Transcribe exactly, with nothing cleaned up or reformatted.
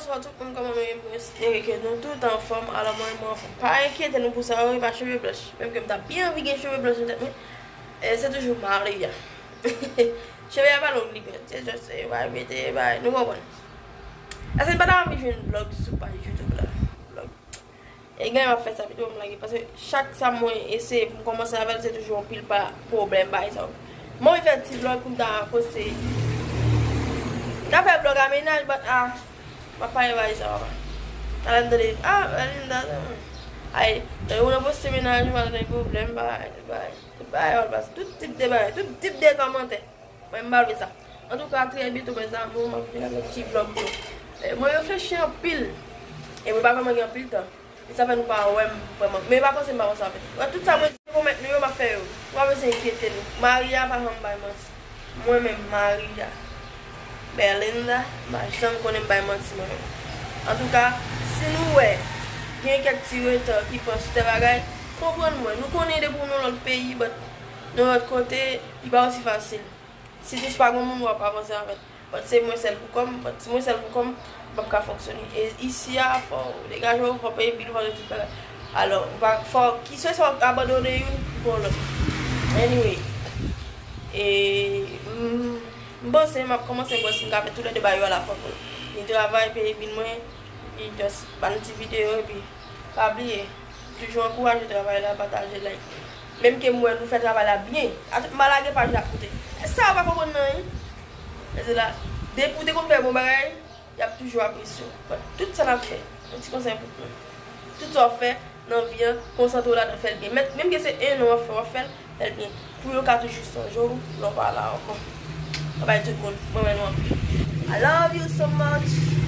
Bonsoir tout moun, kòman nou ye? Mwen espere ke nou tout anfòm. Alò, mwen, mwen anfòm. Pa enkyete nou pou sa, wi, pa cheve blanch. Menm ke m ta byen anvi gen cheve blanch nan tèt mwen, e, se toujou Maria. Cheve a pa long, li bèl. Se just, e, bay mete, bay, nou konprann. Èske n pa ta anvi jwenn vlog sou paj YouTube la? Vlog. E gen m ap fè sa pito m lage, paske chak sa mwen eseye pou m kòmanse avè l, se toujou yon pil pa pwoblèm, bagay sa yo. Mwen anvi fè ti vlog pou m ta poste. M ta fè vlog a mennaj, but a, m ap pale bagay sa, papa. Talè m tande, a, Linda, ay, lè ou nan poste mennaj, ou pa tande pwoblèm, bagay, bagay. Tout bagay, tout tip de bagay, tout tip de kòmantè. Mwen, m pa vle sa. Antouka, trè byento, mezanmi, m ap vin avèk ti vlog yo. E, mwen reflechi anpil. E mwen pa vrèman gen anpil tan. E sa fè nou pa wè m vrèman. Men pa panse m pa panse avèk. Wè, tout sa mwen te pwomèt nou yo, m ap fè yo. Nou pa bezwen enkyete nou. Maria pa janm bay manti. Mwen menm, Maria. Belinda, m pa janm konnen m bay manti mwen menm. Antouka, si nou wè gen kèk ti reta ki pran sou tè bagay, konprann mwen. Nou konnen depi w nan lòt peyi, but nan lòt kote, li pa osi fasil. Si jis pa gen moun w ap avanse avè l. But se mwen sèl pou kò m, but si mwen sèl pou kò m, m p ap ka fonksyone. E isi a, fò w degaje w, fò w peye bil, fò w fè tout bagay. Alò, ou pa, fò, ki se sa w abandone youn pou yon lòt. Anyway. E, m, m panse m ap kòmanse wè si m ka fè toulède bagay yo alafwa pou l. Ni travay, peye bil mwen, epi just ban ti videyo, epi pa bliye, toujou ankouraje travay la, pataje, like. Menm ke m wè nou fè travay la byen, m pa lage paj la kote. E sa yo pa konprann nan, wi. E se la, depi w te konn fè bon bagay, y ap toujou apresye w. But tout sa n ap fè, yon ti konsèy pou nou. Tout sa w ap fè nan vi an, konsantre w ladan, fè l byen. Menm, menm ke se en an w ap fè, w ap fè l, fè l byen. Pou yo ka toujou sonje w lè w pa la ankò. Babay tout moun, mwen renmen nou anpil. I love you so much.